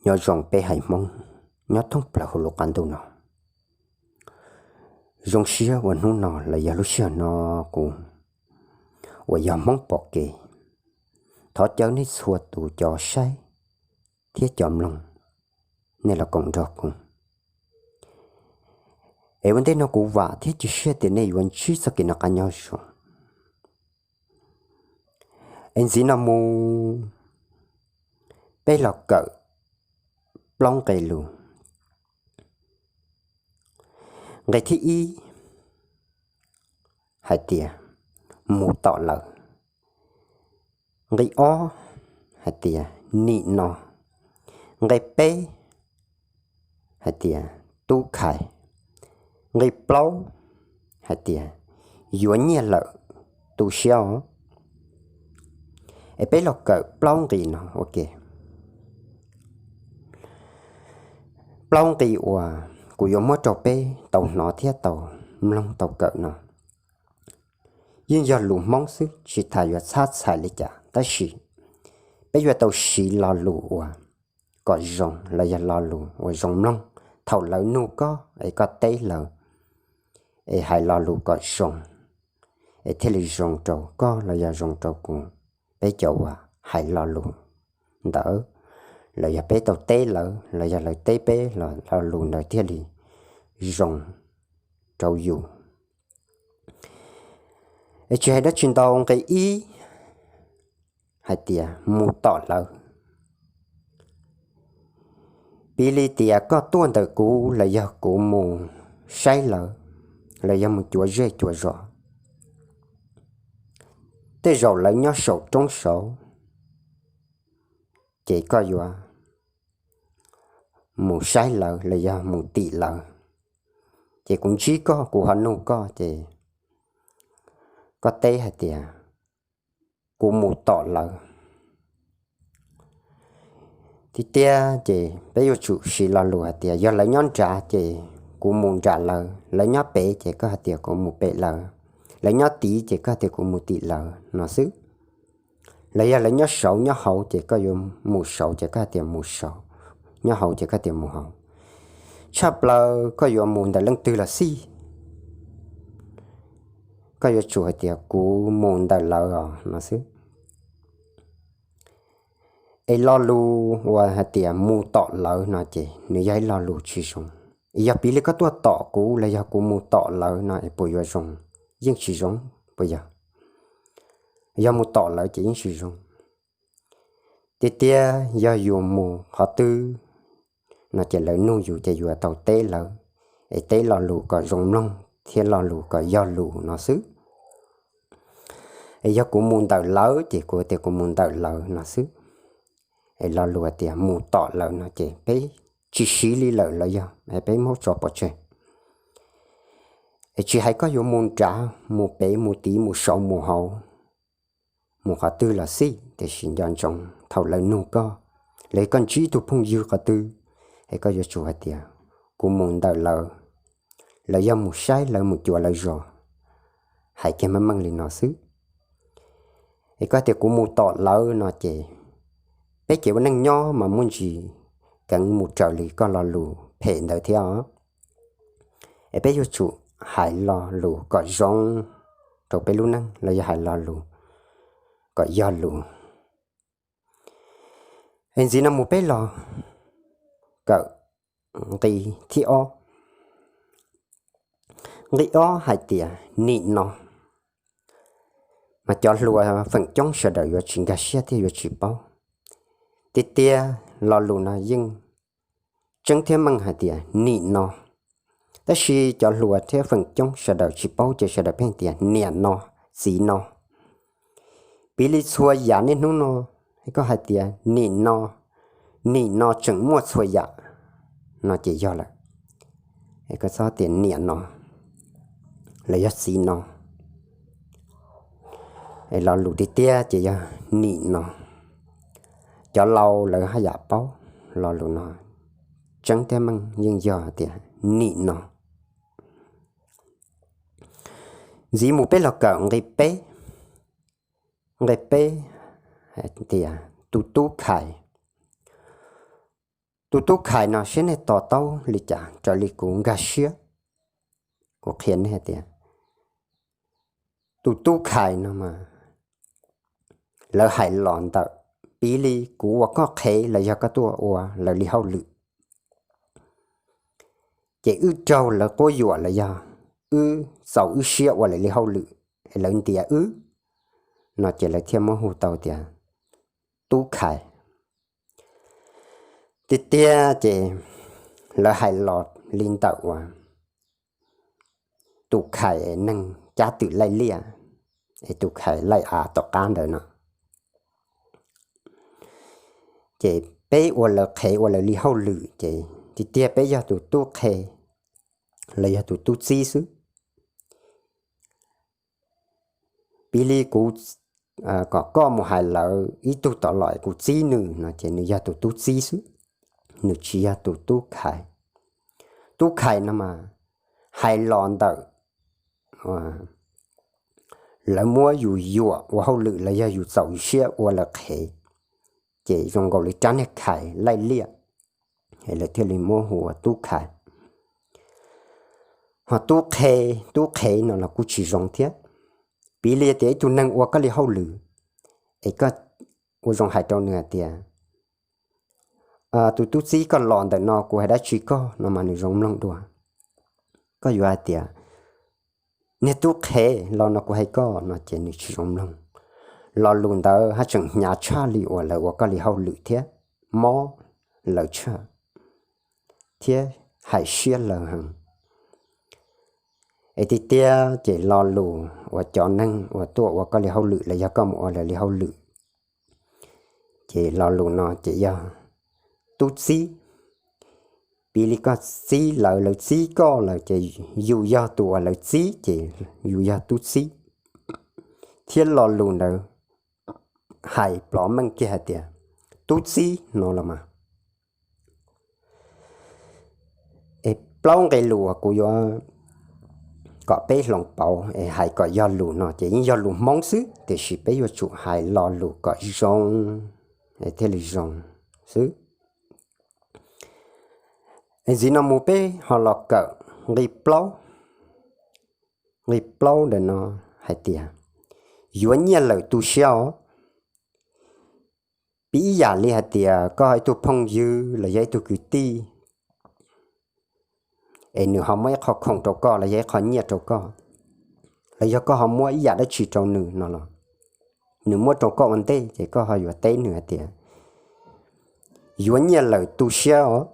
Nyob zoo peb haiv Hmoob nyob thoob plaws hauv lub qab ntuj no. Zoo siab uas hnub no los yog lub sij hawm no kuv uas yog Hmoob Pom Kev, thov caw nej txhua tus cov saib thiab cov mloog, nej los koom nrog kuv. Es ua ntej no kuv vam thiab cia siab tias nej yuav ntsib txoj kev noj qab nyob zoo. Es ntxiv no mus peb los kawm plaub nqe lus. Nqe thib ib hais tias mus tom lawv. Nqe ob hais tias nim no. Nqe peb hais tias tub khais. Nqe plaub hais tias yuav nyiaj lawm, tu siab os. Es peb los kawm plaub nqe no ua ke. Plaub nqe uas kuv yuav muab rau peb tau hnov thiab tau mloog tau kawm no yeej yog lus Hmoob xwb, tsis tas yuav txhab txhais li cas, tab sis peb yuav tau siv lo lus uas kom zoo los yog lo lus uas zoo mloog. Thaum lawv nug koj es koj teb lawv, es hais lo lus kom zoo, es thiaj li zoo rau koj los yog zoo rau kuv, peb cov uas hais lo lus ntawd, los yog peb tau teb lawv los yog lawv teb peb los lo lus ntawd thiaj li zoo rau yus. Es tsis hais dab tsi ntau, nqe ib hais tias mus tom lawv. Piv li tias koj tuaj ntawm kuv los yog kuv mus saib lawv, los yog mus cuav zej cuav zos, tej zaum lawv nyob saum roob saud, ces koj yuav mus saib lawv los yog mus tim lawv. Ces kuv ntsib koj, kuv ho nug koj, ces koj teb hais tias kuv mus tom lawv. Tiag tiag ces peb yuav tsum siv lo lus hais tias yog lawv nyob nrad ces kuv mus nram lawv, lawv nyob pem ces koj hais tias kuv mus pem lawv, lawv nyob tid ces koj hais tias kuv mus tim lawv no xwb. Los yog lawv nyob saud nyob hauv ces koj yuav mus saud ces koj hais tias mus saud, nyob hauv ces koj tias mus hauv. Tshaj plaws koj yuav mus ntawm leej twg los xij, koj yuav tsum hais tias kuv mus ntawm lawv os no xwb. Es lo lus uas hais tias mus tom lawv no ces nws yog ib lo lus tsis zoo. Es yog piv li koj tuaj tom kuv los yog kuv mus tom lawv no es puas yuav zoo? Yeej tsis zoo, puas yog? Yog mus tom lawv ces yeej tsis zoo. Tiag tiag yog yus mus qhov twg no ces lawv nug yus ces yus tau teb lawv, es teb lo lus kom zoo mloog thiab lo lus kom yog lus no xwb. Es yog kuv mus ntawm lawv ces kuv tias kuv mus ntawm lawv no xwb. Es lo lus tias mus tom lawv no ces peb tsis siv li lawm los yog peb muab tso pov tseg. Es tsis hais koj yuav mus nrad mus pem mus tid mus saud mus hauv, mus qhov twg los xij, tiam sis nco ntsoov thaum lawv nug koj, los koj ntsib tus phooj ywg qhov twg, es koj yuav tsum hais tias kuv mus ntawm lawv, los yog mus saib lawv mus cuav lawv zos, hais kiag meej meej li no xwb. Es koj tias kuv mus tom lawv no ces peb ces ua neej nyob mas muaj ntsis keev mus raws li koj lo lus phem ntawd thiab os. Es peb yuav tsum hais lo lus kom zoo rau peb lub neej los yog hais lo lus kom yog lus. Es ntxiv no mus peb los kawm nqi thib ob. Nqi ob hais tias nim no, mas cov hluas feem coob sawv daws yuav tsis nkag siab thiab yuav tsis paub. Tiag tiag lo lus no yeej tseeb thiab meej hais tias nim no, tab sis cov hluas thiab feem coob sawv daws tsis paub ces sawv daws pheej tias niam no, txiv no. Piv li txhua yam niaj hnub no, koj hais tias nim no, nim no tseem muaj txhua yam no ces yog lawm. Koj txhob tias niam no los yog txiv no. Es lo lus tiag tiag ces yog nim no. Cov laus lawv haj yam paub lo lus no, tseeb thiab meej yeej yog tias nim no. Ntxiv mus peb los kawm nqi peb. Nqi peb hais tias tus tub khais. Tus tub Khais no siab nej to taub li cas raws li kuv nkag siab, kuv qhia nej tias tus tub Khais no mas lawv hais los ntawm, piv li kuv ua koj qhev los yog koj tuaj ua lawv li hauj lwm, ces wb raug lawv quab yuam los yog wb txaus wb siab ua lawv li hauj lwm, lawv ntiav wb no ces lawv thiaj muab hu tau tias tub Khais. Tiag tiag ces lawv hais los li ntawm uas tus Khais neeg cab twm laij liaj, es tus Khais laij av tom qab ntawd no, ces peb ua lawv qhev ua lawv li hauj lwm ces tiag tiag peb yog tus tub qhe los yog tus tub txib xwb. Piv li kuv kom koj mus hais lawv ib tug tod los kuv txib nws no ces nws yog tus tub txib xwb, nws tsis yog tus tub Khais. Tub Khais no mas hais los ntawm lawv muab yus yuam ua hauj lwm los yog yus txaus yus siab ua lawv qhev, ces zoo nkaus li rab niag Khais laij liaj, lawv thiaj li muab hu ua tub Khais. Ho tub qhe, tub qhev no los kuj tsis zoo thiab. Piv li tias ib tug neeg ua koj li hauj lwm, es koj ua zoo hais rau nws hais tias tus tub txib koj los ntawm no kuv hais dab tsi koj no mas nws zoo mloog dua. Koj yuav hais tias niag tub qhev los no kuv hais koj no ces nws tsis zoo mloog. Lo lus ntawd haj tseem hnyav tshaj li uas lawv ua koj li hauj lwm thiab, mob lawv tshaj thiab hais siab lawv heev. Es tiag tiag ces lo lus uas cov neeg uas tuaj ua koj li hauj lwm los yog koj mus ua lawv li hauj lwm, ces lo lus no ces yog tub txib. Piv li koj txib lawv, lawv txib koj lawm ces yus yog tus uas lawv txib ces yus yog tub txib. Thiab lo lus ntawd hais plov meej kiag hais tias tub txib no los mas. Es plaub nqe lus uas kuv yuav kom peb hloov pauv es hais kom yog lus no ces yeej yog lus Hmoob xwb, tiam sis peb yuav tsum hais lo lus kom zoo, thiaj li zoo xwb. Es ntxiv no mus peb ho los kawm nqi plaub. Nqi plaub ntawm no hais tias yuav nyiaj lawm tu siab os. Piv ib yam li hais tias koj ib tug phooj ywg los yog ib tug kwv tij, es nws ho muab ib qho khoom rau koj los yog ib qho nyiaj rau koj, los yog koj ho muab ib yam dab tsi rau nws no los, nws muab rau koj ua ntej ces koj ho yuav teb nws hais tias yuav nyiaj lawm tu siab os.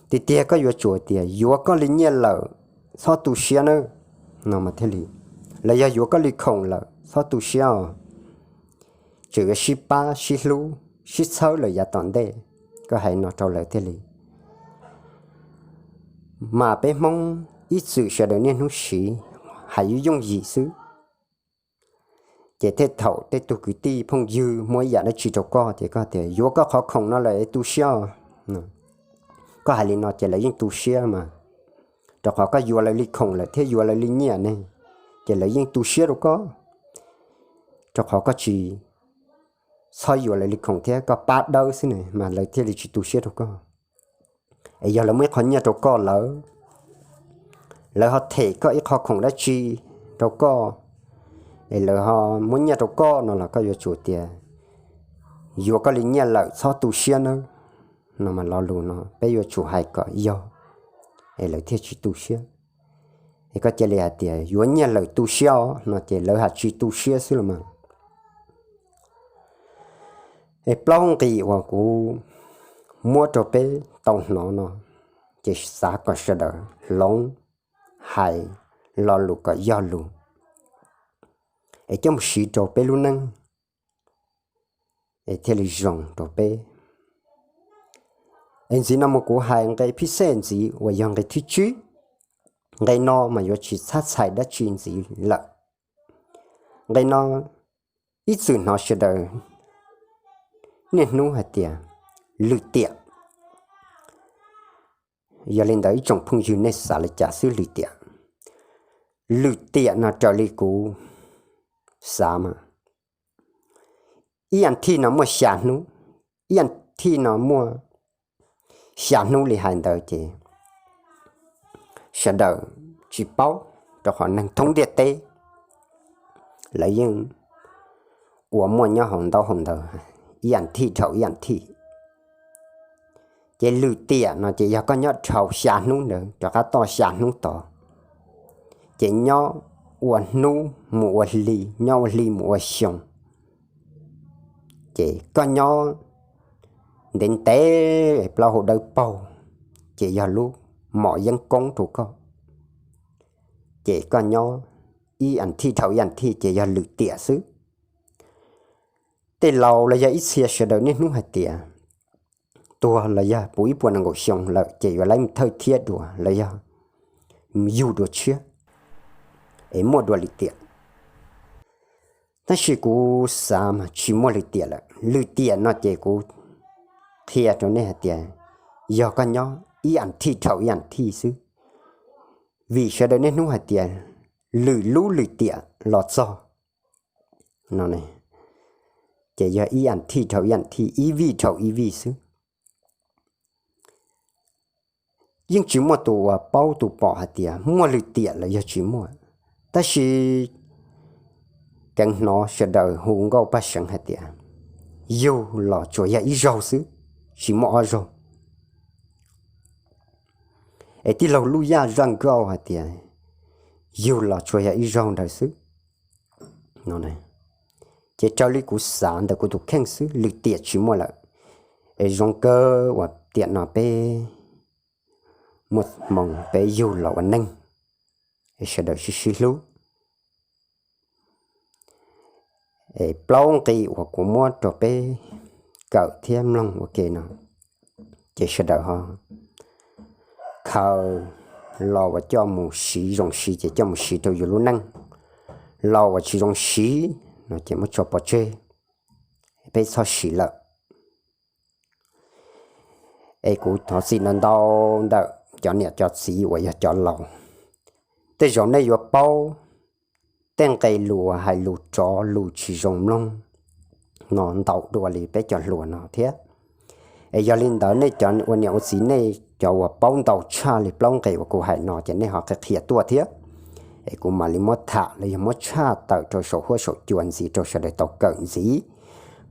Tiag tiag koj yuav tsum tias yuav koj li nyiaj lawm txhob tu siab nawb no mas thiaj li, los yog yuav koj li khoom lawm txhob tu siab os. Tseem yuav sib pab sib hlub sib txhawb lawm yav tom ntej. Koj hais no rau lawv thiaj li, mas peb Hmoob ib txwm sawv daws niaj hnub siv hais yooj yooj yim xwb. Ces tej thaum tej tug kwv tij phooj ywg muab ib yam dab tsi rau koj ces koj tias yuav koj qhov khoom no lawm es tu siab os. Koj hais li no ces lawv yeej tu siab mas, rau qhov koj yuav lawv li khoom lawm thiab yuav lawv li nyiaj ne, ces lawv yeej tu siab rau koj. Rau qhov koj tsis txhob yuav lawv li khoom thiab koj pab dawb xwb ne mas lawv thiaj li tsis tu siab rau koj. Es yog lawv muab ib qho nyiaj rau koj lawm, lawv ho them koj ib qho khoom dab tsi rau koj, es lawv ho muab nyiaj rau koj no los koj yuav tsum tias yuav koj li nyiaj lawm txhob tu siab nawb no mas lo lus no peb yuav tsum hais kom yog, es lawv thiaj tsis tu siab. Es koj cia li hais tias yuav nyiaj lawm tu siab os no ces lawv haj tsis tu siab xwb los mas. Es plaub nqi uas kuv muab rau peb tau hnov no, ces xav kom sawv daws hloov hais lo lus kom yog lus, es coj mus siv rau peb lub neej, es thiaj li zoo rau peb. Es ntxiv no mus kuv hais nqe phij xej ntxiv uas yog nqe thib tsib. Nqe no mas yuav tsis txhab txhais dab tsi ntxiv lawm. Nqe no ib txwm hnov sawv daws niaj hnub hais tias lwm tiam. Yog li ntawd ib tsoom phooj ywg nej xav li cas xwb lwm tiam? Lwm tiam no raws li kuv xav mas ib yam thij no muaj xya hnub, ib yam thij no muaj xya hnub li hais ntawd ces sawv daws tsis paub, rau qhov neeg thoob ntiaj teb lawv yeej ua muaj nyob hauv ntaub hauv ntawv ib yam thij dhau ib yam thij. Ces lwm tiam no ces yog koj nyob dhau xya hnub ntawd rov qab toj xya hnub tod, ces nyob ua hnub mus ua hli, nyob ua hli mus ua xyoo, ces koj nyob ntev ntev plaub hau dawb paug, ces yog lub mom yeeb koob rau koj. Ces koj nyob ib yam thij dhau ib yam thij ces yog lwm tiam xwb. Tej laus los yog ib txhia sawv daws niaj hnub hais tias tuag los yog puv ib puas nees nkaum xyoo lawm ces yuav laib mus thawj thiab dua los yog mus yug dua tshiab es muaj dua lwm tiam. Tab sis kuv xav mas tsis muaj lwm tiam lawm. Lwm tiam no ces kuv qhia rau nej hais tias yog koj nyob ib yam thij dhau ib yam thij xwb, vim sawv daws niaj hnub hais tias lwm lub lwm tiam los txog no, ces yog ib yam thij dhau ib yam thij, ib vij dhau ib vij xwb. Yeej tsis muaj tus uas paub tus pom hais tias muaj lwm tiam los yog tsis muaj. Tab sis keev hnov sawv daws hu nkauj paj seev hais tias yug los tsuas yog ib zaug xwb, tsis muaj ob zaug. Es tij laug Luj Yaj zaj nkauj hais tias yug los tsuas yog ib zaug ntawd xwb no, ces raws li kuv xav ntawm kuv tus kheej xwb, lwm tiam tsis muaj lawm. Es zoo kawg uas tiam no peb muaj hmoo peb yug los ua neeg, es sawv daws sib sib hlub. Es plaub nqi uas kuv muab rau peb kawm thiab mloog ua ke no, ces sawv daws ho khaws los uas coj mus siv zoo siv ces coj mus siv rau yus lub neej, los uas tsis zoo siv no ces muab tso pov tseg, peb txhob siv lawm. Es kuv thov txim ntau ntau ntawm cov niam cov txiv uas yog cov laus. Tej zaum nej yuav paub tej nqe lus hais lus rov lus tsis zoo mloog no ntau dua li peb cov hluas no thiab. Es yog li ntawd nej cov ua niam ua txiv nej cov uas paub ntau tshaj li plaub nqe uas kuv hais no ces nej ho qhia qhia tuaj thiab, es kuv mam li muab tham los yog muab tshaj tawm rau saum huab saum cua ntxiv rau sawv daws tau kawm ntxiv,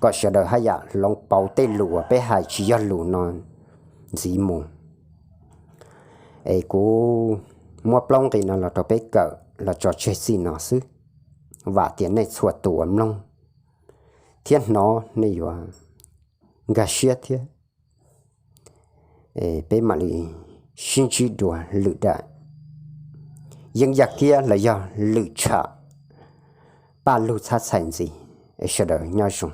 kom sawv daws haj yam hloov pauv tej lus uas peb hais tsis yog lus no ntxiv mus. Es kuv muab plaub nqe no los rau peb kawm los tso tseg txij no xwb. Vam tias nej txhua tus uas mloog thiab hnov nej yuav nkag siab thiab. Peb mam li sib ntsib dua lwm daim yeeb yaj kiab los yog lwm tsham paj lug txhab txhais ntxiv. Sawv daws nyob zoo.